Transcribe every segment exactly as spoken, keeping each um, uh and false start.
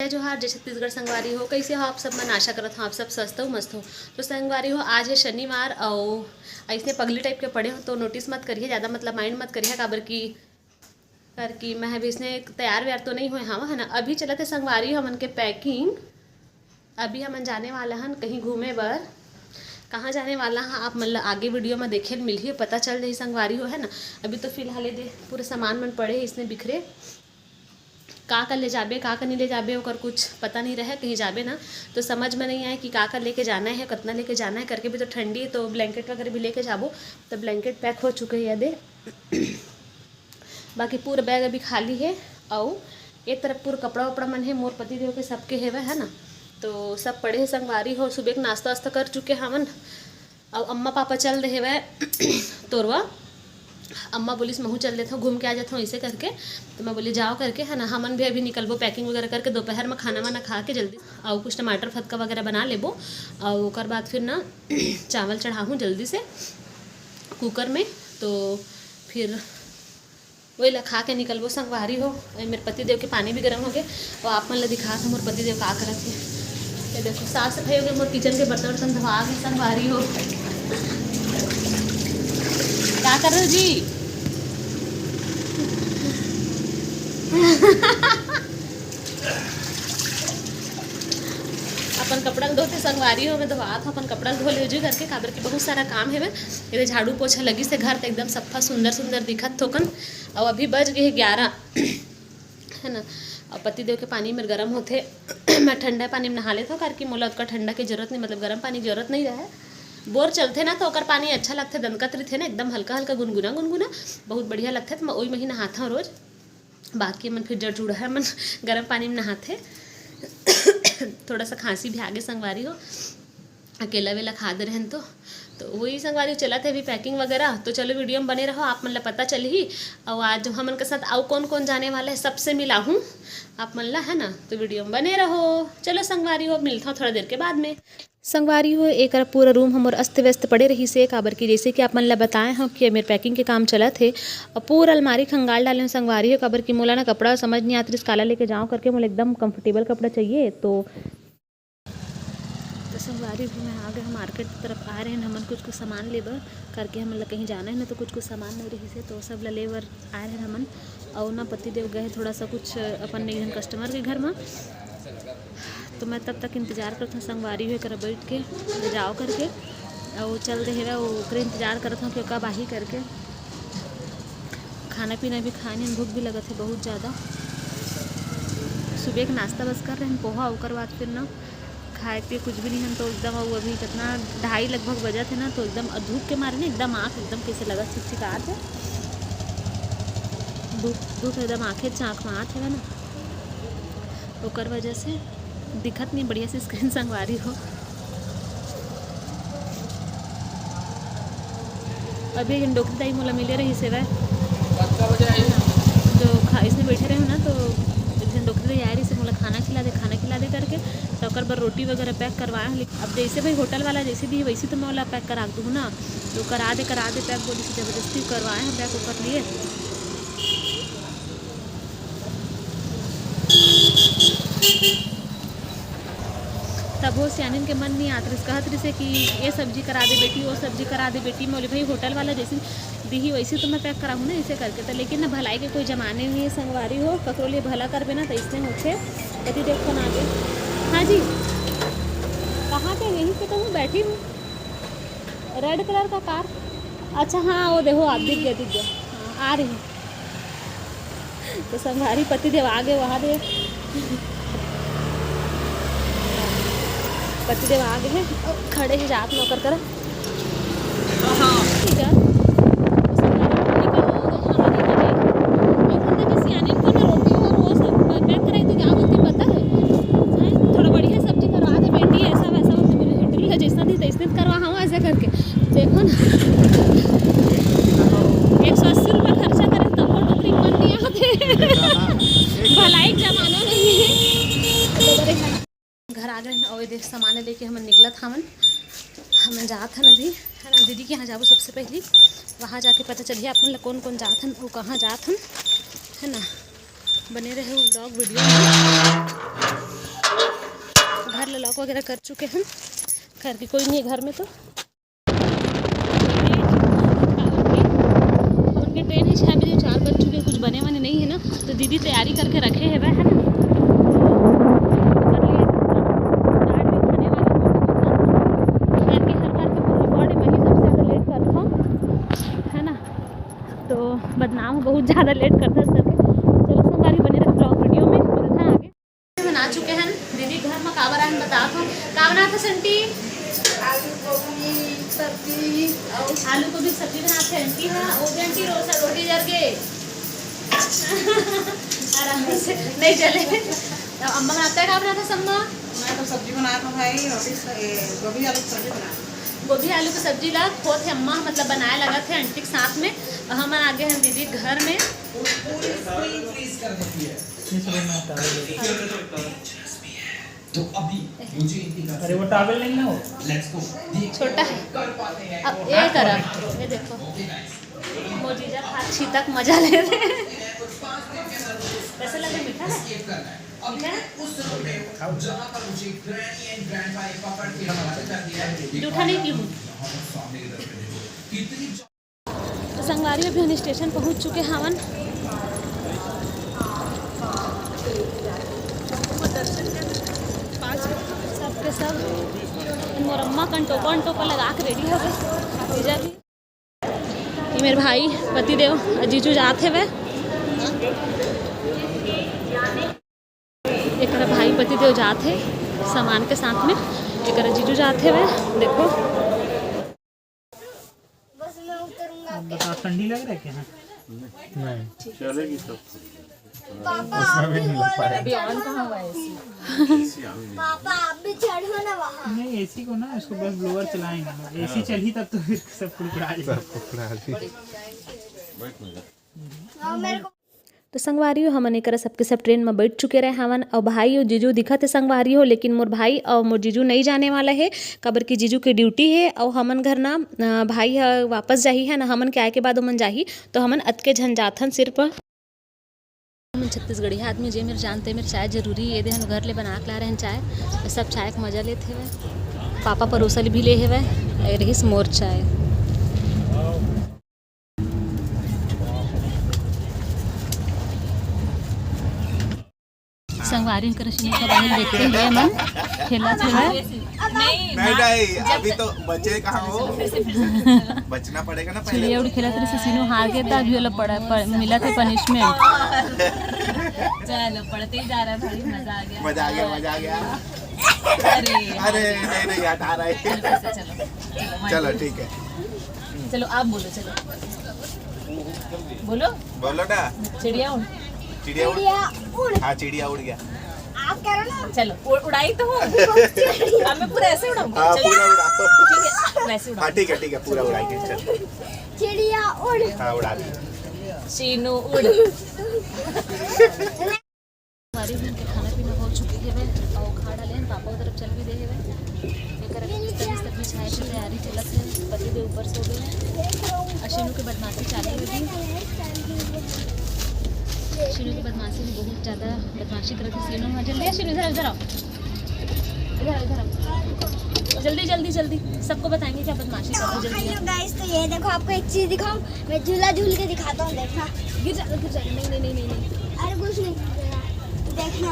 जय जोहार, जय छत्तीसगढ़ संगवारी हो। कैसे हो आप सब मन? आशा करत हूँ आप सब स्वस्थ हो, मस्त हो। तो संगवारी हो, आज है शनिवार, अउ ऐसने पगली टाइप के पड़े हो तो नोटिस मत करिए, ज़्यादा मतलब माइंड मत करिए, काबर कि करके मैं अभी इसने तैयार व्यार तो नहीं होए हवा, है ना। अभी चलत है संगवारी हमन के पैकिंग। अभी हमन जाने वाला हन कहीं घूमे बर। कहाँ जाने वाला हाँ, आप मन ल आगे वीडियो में देखे ल मिलही, पता चल जाही संगवारी हो, है ना। अभी तो फिलहाल ये दे पूरे सामान मन पड़े हे इसने बिखरे। का का ले जाबे, का का नहीं ले जाबे, ओकर कुछ पता नहीं रहे। कहीं जाबे ना तो समझ में नहीं आए कि का का लेके जाना है, कितना लेके जाना है करके। भी तो ठंडी है तो ब्लैंकेट वगैरह भी लेके जाबो। तो ब्लैंकेट पैक हो चुके हैं ये दे। बाकी पूरा बैग अभी खाली है। अउ एक तरफ पूरा कपड़ा वपड़ा मन है, मोर पति देव के सबके हेवय, है ना। तो सब पड़े है संगवारी हो। सुबह के नाश्ता वास्ता कर चुके हवन। अउ अम्मा पापा चल दे हेवय तोरवा। अम्मा बोलिस, "महू चल देथव, घूम के आ जाथव," ऐसे करके। तो मैं बोली, "जाओ," करके, है ना। हमन भी अभी निकलबो पैकिंग वगैरह करके, दोपहर में खाना वाना खा के जल्दी, अउ कुछ टमाटर फतका वगैरह बना लेबो। अउ ओकर बाद फिर ना चावल चढ़ाहूँ जल्दी से कुकर में। तो फिर वही ला खा के निकलबो संगवारी हो। ए, मेरे पति देव के पानी भी गर्म हो गए। और आप मन ला दिखा था मोर पति देव का करत हे। ये देखो, साफ सफाई हो गई, मोर किचन के बर्तन वर्तन धोआ गए संगवारी हो। क्या कर रहे हो जी? अपन कपड़ा ल धोते संगवारी हो, मैं धोआत हूँ अपन कपड़ा ल धो ले जी करके, काबर कि बहुत सारा काम है। मैं ये झाड़ू पोछा लगी से घर तो एकदम सफा सुंदर सुंदर दिखत थोकन। अउ अभी बज गए ग्यारह, है ना। अउ पति देव के पानी मेर गरम होथे। मैं ठंडा पानी में नहा लेथव, काबर कि मोला ओतका ठंडा के जरूरत नहीं, मतलब गरम पानी के जरूरत नहीं रहे। बोर चलथे ना तो ओकर पानी अच्छा लगथे, दनकत रहिथे ना, एकदम हल्का हल्का गुनगुना गुनगुना, बहुत बढ़िया लगथे। तो मैं ओही में ही नहाथव रोज। बाकी मन फिर जड़ जुड़ा है मन गरम पानी में नहाथे। थोड़ा सा खांसी भी आगे संगवारी हो, अकेला वेला खा दे रहन तो। तो वही संगवारी चलत है अभी पैकिंग वगैरह। तो चलो वीडियो में बने रहो, आप मन ला पता चलही। और आज हमन के साथ अउ कौन कौन जाने वाला है, सबसे मिलाहूँ आप मन ला, है ना। तो वीडियो में बने रहो। चलो संगवारी हो, मिलता हूँ थोड़ा देर के बाद में। संगवारी हो, एकर पूरा रूम हमर अस्त व्यस्त पड़े रहिस हे, काबर कि जैसे कि आप मन ला बताए हव कि मेर पैकिंग के काम चलत हे, अउ पूरा अलमारी खंगाल डाले हव संगवारी हो, काबर कि मोला ना कपड़ा समझ नहीं आत रिहिस काला लेके जाओ करके, मोला एकदम कंफर्टेबल कपड़ा चाहिए। तो तो संगवारी भी मैं आ गए हव मार्केट तरफ, आ रहे हैं हमन कुछ कुछ सामान ले बर, करके हमन ला कहीं जाना है ना, तो कुछ कुछ सामान नहीं रहिस हे, तो सब ला ले बर आए रहे हमन। अउ ना पति देव गए थोड़ा सा कुछ अपन एक झन कस्टमर के घर में, तो मैं तब तक इंतजार करत हूँ संगवारी हो करा बैठ के ले जाओ करके, अउ चल दे हेवय, ओकरे इंतजार करत हूँ कि कब आही करके। खाना पीना भी खाए नहीं, भूख भी लगत है बहुत ज़्यादा। सुबह के नाश्ता बस कर रहे हैं पोहा, ओकर बाद फिर ना खाए पिए कुछ भी नहीं हन, तो एकदम वो अभी कितना ढाई लगभग बजत है ना, तो एकदम धूप के मारे ना एकदम आँख एकदम कैसे लगत चिकचिकात है, धूप धूप एकदम आँखें चाँख में आत है ना, ओकर वजह से दिखत नहीं बढ़िया से स्क्रीन संगवारी हो। अभी एक डोकरी दाई मोला मिले रहिस हेवय, जो खा इसने बैठे रहे ना, तो एक झन डोकरी दाई आए रहिस हे, मोला खाना खिला दे, खाना खिला दे करके, तो ओकर बर रोटी वगैरह पैक करवाए हन। अब जैसे भाई होटल वाला जैसे दिही वैसे तो मैं ओला पैक करा दूँ ना, तो करा दे, करा दे पैक बोलिस हे, जबरदस्ती करवाए हैं पैक ओकर लिए। तभो सियानिन के मन नहीं आत रिहिस, कहत रिहिस हे कि ये सब्जी करा दे बेटी, वो सब्जी करा दे बेटी। मैं बोली, "भाई, होटल वाला जैसे दिही वैसे तो मैं पैक कराहूँ ना, ऐसे करके।" तो लेकिन ना, भलाई के कोई जमाने नहीं है संगवारी हो, ककरो लिए भला करबे ना तो इसने होथे। कति देख फोन आ गए। हाँ जी, कहाँ पे? यहीं पे तो हूँ, बैठी हूँ। रेड कलर का कार। अच्छा हाँ, वो देखो आप, दिख गया, दिख गया। हाँ, आ रही हूँ। तो संगवारी पति देव आ गए वहाँ दे। पति देव आ गए हैं, खड़े हैं जात नौकर करा। हाँ। ठीक है। तो संगवारी निकल गए, हमारी निकल गई। और हम तो जैसे आने को ना रोटी और वो सब पैक कराई तो क्या बोलती पता है? हैं? थोड़ा बढ़िया सब्जी करवा दे बेटी, ऐसा वैसा बोलते बोले, "होटल का जैसा दी तैसने करवा हम ऐसे करके।" देखो ना, एक सौ अस्सी रुपये खर्चा करे तब वो डोकरी मन नहीं आते। भलाई के जमाना नहीं है। घर आ गए हैं और ये देख सामान लेके हमन निकलत हवन, हमन जात हन अभी, है ना। दीदी के यहाँ जाबो सबसे पहली, वहाँ जाके पता चलिए आप मन ला कौन कौन जात हन और कहाँ जात हन, है ना। बने रहे vlog video में। वगैरह कर चुके हैं, घर के कोई नहीं है घर में तो। उनके ट्रेन है छः बजे, चार बज चुके हैं, कुछ बने वने नहीं है ना, तो दीदी तैयारी करके रखे है वह, है ना। कर लिए, चाट भी खाने वाली हूँ। घर के हर बार के पूरी बॉडी में ही सबसे ज़्यादा लेट करता हूँ, है ना, तो बदनाम हूँ बहुत ज़्यादा लेट करता है करके। चलो संगवारी बने रहो ब्लॉग वीडियो में, मिलता है आगे। बना चुके हैं दीदी घर में, काबर आए बता तो। का बना था संटी? आलू गोभी सब्जी। और आलू गोभी सब्जी बना थे आंटी। हाँ, वो भी आंटी रोसा रोटी जर के। आराम से नहीं चले। तो अम्मा बनाता है, का बना था सम्मा? मैं तो सब्जी बना था भाई, रोटी स-, ए, गोभी आलू की सब्जी बना। गोभी आलू की सब्जी ला खोत है अम्मा, मतलब बनाए लगा थे आंटी के साथ में। और हम आ गए हैं दीदी घर में। ये सब मैं हटा देता हूँ। तो अभी मुझे इनकी अरे वो टॉवल नहीं ना हो। छोटा है। अब ये करा, ये देखो, मोजीजा हाथ छी तक मजा ले रहे हैं। कैसे लगे, मीठा है? मीठा है? जूठा नहीं पीऊँ। तो संगवारी, अभी हम स्टेशन पहुंच चुके हवन। सबके सब मोर अम्मा कन टोपा टोपा लगा के रेडी हो गए। जीजा भी, ये मेरे भाई पति देव, जीजू जात हेवय। एकरा भाई पति देव जात हे सामान के साथ में, एकरा जीजू जात हेवय। देखो, बस मैं उतरूंगा। आप बताओ, ठंडी लग रहा है क्या? नहीं। चलेगी सब। पापा, आप भी बोल रहे थे। पापा, आप भी चढ़ो ना वहाँ। नहीं, एसी को ना, उसको बस ब्लोअर चलाएंगे। एसी चली तब तो फिर सब कुड़कुड़ा जाएगा। सब कुड़कुड़ा जाएगा। हाँ, मेरे को तो संगवारी हो, हमन एकरा सबके सब ट्रेन म बैठ चुके रहे हवन। अउ भाई अउ जीजू दिखत हे संगवारी हो, लेकिन मोर भाई अउ मोर जीजू नइ जाने वाला हे, काबर कि जीजू के ड्यूटी हे। अउ हमन घर ना, अ, भाई ह वापस जाही है ना, हमन के आए के बाद ओमन जाही, तो हमन अतके झन जाथन सिर्फ। हमन छत्तीसगढ़िया आदमी, जे मेर जानते मेर चाय जरूरी, ये दे हम घर ले बना के ला रहे हैं चाय, सब चाय के मजा लेते हुए। पापा परोसल भी ले हेवय, ए रहिस मोर चाय। संगवारी कर सीनू का बाहर देखते हुए मन खेला खेला। नहीं, नहीं, अभी तो बचे कहाँ हो? बचना पड़ेगा ना पहले। चिड़िया उड़ खेलत रहे से सीनू हार गए, तो अभी वाला पड़ा, पड़, मिला था पनिशमेंट। चलो, पढ़ते ही जा रहा है भाई, मजा आ गया। मजा आ गया, मजा आ गया। अरे, अरे, नहीं, नहीं, हटा रहा है। चलो, चलो, चलो, चलो, ठीक है। चलो, आप बोलो, चलो। बोलो। बोलो ना। चिड़िया उड़। चिड़िया उड़। चिड़िया उड़। हाँ, चिड़िया उड़ गया। आप कह रहे हो ना? चलो, उड़-, उड़ाई तो हूँ। अब मैं पूरा ऐसे उड़ाऊँ? हाँ, चलो। पूरा उड़ाओ। ठीक है, वैसे उड़ाओ। हाँ, ठीक है, ठीक है, पूरा उड़ाएंगे, चलो। चिड़िया उड़। हाँ, उड़ा दी। शीनू उड़। हमारे भी इनके खाना पीना हो चुकी है, मैं और खा डाले हैं, पापा उधर चल भी दे हैं। एकर बिस्तर बिस्तर बिछाए के तैयारी चलत है, पति देव ऊपर सो गए हैं। अशिनू के बदमाशी चालू है भी। अशिनू की बदमाशी भी बहुत ज़्यादा बदमाशी करत है सीनू। हाँ, जल्दी अशिनू, इधर, इधर आओ, इधर, इधर आओ, जल्दी, जल्दी, जल्दी, सबको बताएंगे क्या बदमाशी कर रहे हो, जल्दी हेलो आओ। गाइस, तो ये देखो, आपको एक चीज़ दिखाऊं, मैं झूला झूल के दिखाता हूँ, देखना। गिर जा, गिर जा, नहीं, नहीं, नहीं, नहीं, नहीं। अरे कुछ नहीं, देखना,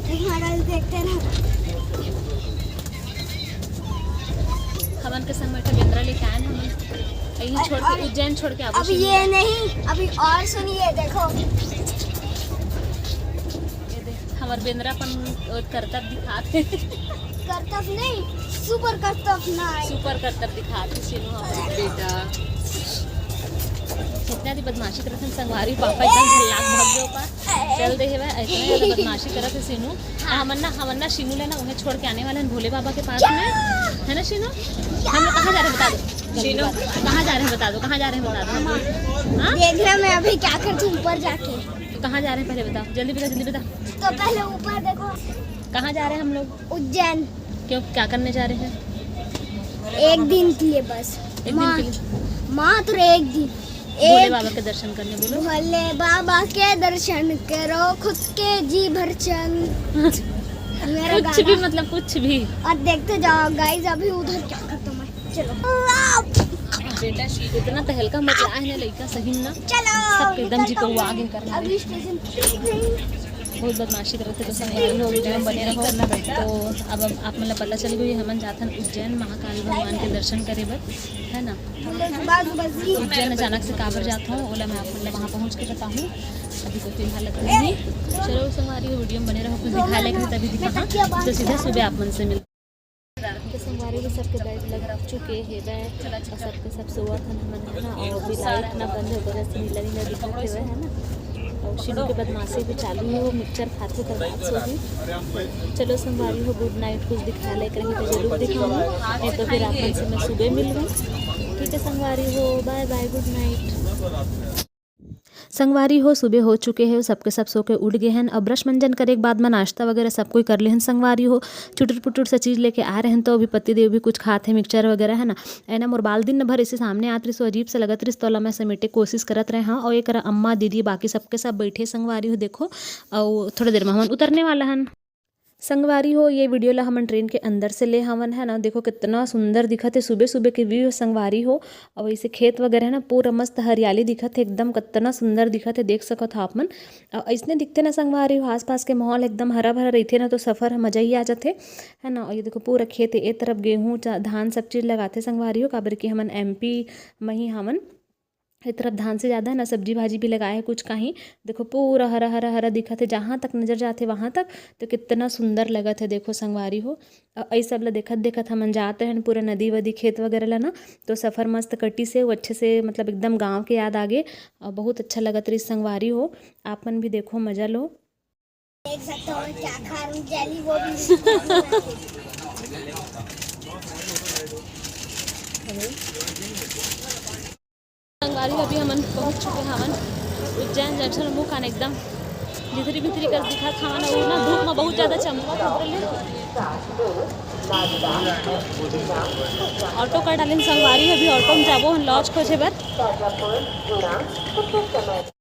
देखना गाइस, देखते रहो। हमन के संग बैठे बेंदरा लेके आए हैं हमन। यहीं छोड़ के, उज्जैन छोड़ के आबो अभी। ये नहीं, अभी और सुनिए, देखो। ये देख, हमर बेंदरा अपन करतब दिखात हे। करतब नहीं, सुपर करतब ना है। सुपर करतब दिखात हे सीनू हमर बेटा। जितना भी बदमाशी करत हन संगवारी, पापा एकदम झल्लाक भाग गए ऊपर। चल दे हेवय, इतना ज़्यादा बदमाशी करत हे सीनू। हाँ। हमन ना, हमन ना सीनू ले ना उन्हें छोड़ के आने वाले हैं भोले बाबा के पास में, है ना सीनू? हम लोग कहाँ जा रहे हैं बता दो। सीनू। कहाँ जा रहे हैं बता दो, कहाँ जा रहे हैं बता दो। हाँ? देखना मैं अभी क्या करती हूँ ऊपर जाके। तो कहाँ जा रहे हैं पहले बताओ, जल्दी बता, जल्दी बता। तो पहले ऊपर देखो। कहाँ जा रहे हैं हम लोग? उज्जैन। क्यों, क्या करने जा रहे हैं? एक दिन के लिए बस। एक दिन के लिए? मात्र एक दिन। भोले बाबा के दर्शन करने, बोलो। भोले बाबा के दर्शन करो, खुद के जी भर चंद। मेरा कुछ भी गाना। मतलब कुछ भी। और देखते जाओ गाइस, अभी उधर क्या करता मैं। चलो। बेटा, इतना तो हल्का मजा आए ना लइका, सही में ना। चलो, सबके एकदम निकलता जी को हूँ। आगे करना अभी है। स्टेशन। बहुत बदमाशी करत हे, तो संगवारी हो, वीडियो में बने रहो। तो अब हम, आप मन ला पता चल गई, हमन जाथन उज्जैन महाकाल भगवान के दर्शन करे बर, है ना। हम लोग सुबह सुबह से उज्जैन अचानक से काबर जात हो, ओला मैं आप मन ला वहाँ पहुँच के बताहूँ। अभी तो फिलहाल इतना ही। चलो संगवारी हो, वीडियो में बने रहो, कुछ दिखा लेंगे तभी दिखाहूँ। तो सीधा सुबह आप मन से मिल तो संगवारी हो, सबके बैग लग चुके हेवय, अउ सबके सब सोवत हन हमन, है ना। अउ अभी लाइट ना बंद हो, बस नीला नीला दिखत हेवय, है ना। अउ शिनू के बदमाशी भी चालू हे, वो मिक्सचर खाथे त बात सोही। चलो संगवारी हो, गुड नाइट। कुछ दिखा ले कहीं तो जरूर दिखाऊँ, नहीं तो फिर आप मन से मैं सुबह मिलूँ। ठीक है संगवारी हो, बाय बाय, गुड नाइट। संगवारी हो, सुबह हो चुके हे, सबके सब सो के उठ गए हन। अब ब्रश मंजन करे के बाद में नाश्ता वगैरह सब कोई कर लेहन। संगवारी हो, चुटुर पुटुर सा चीज लेके आ रहे हैं, तो अभी पति देव भी कुछ खात हे, मिक्सचर वगैरह, है ना। एना मोर बाल दिन भर इसे सामने आत रहिस, अजीब से लगत रहिस, तो ओला मैं समेटे कोशिश करत रहे हूँ। और एक अम्मा दीदी बाकी सबके सब बैठे संगवारी हो, देखो, और थोड़ा देर में हमन उतरने वाला हन। संगवारी हो, ये वीडियो ला हमन ट्रेन के अंदर से ले हवन, है ना। देखो कितना सुंदर दिखत हे, सुबह सुबह के व्यू संगवारी हो। और ऐसे खेत वगैरह है ना, पूरा मस्त हरियाली दिखत हे एकदम, कितना सुंदर दिखत हे, देख सकत हो आप मन। और ऐसने दिखते ना संगवारी हो, आसपास के माहौल एकदम हरा भरा रहिथे ना, तो सफर ह मजा ही आ जाथे, है ना। और ये देखो पूरा खेत हे, ए तरफ गेहूं चा-, धान सब चीज लगाथे संगवारी हो, काबर कि हमन एमपी में ही हमन। ए तरफ धान से ज्यादा है ना, सब्जी भाजी भी लगाए हे कुछ काही। देखो पूरा हरा हरा हरा दिखत हे, जहाँ तक नजर जाथे वहाँ तक। तो कितना सुंदर लगत हे, देखो संगवारी हो। अ, ए सब ला देखत देखत हमन जात रहन पूरा नदी वदी खेत वगैरह ला ना, तो सफर मस्त कटिस हे, वो अच्छे से मतलब एकदम गाँव के याद आगे। अ, बहुत अच्छा लगत रहिस संगवारी हो। आप मन भी देखो, मजा लो। देख सकते हो क्या खा रही हूँ, जेली वो भी। संगवारी, अभी हमन पहुंच चुके हवन उज्जैन जंक्शन। मुंह कान एकदम भितरी भितरी कर दिखत हवन, और ना धूप में बहुत ज्यादा चमकत हवन। ऑटो कर डालेन संगवारी, अभी ऑटो में जाबो हन लॉज खोजे बर।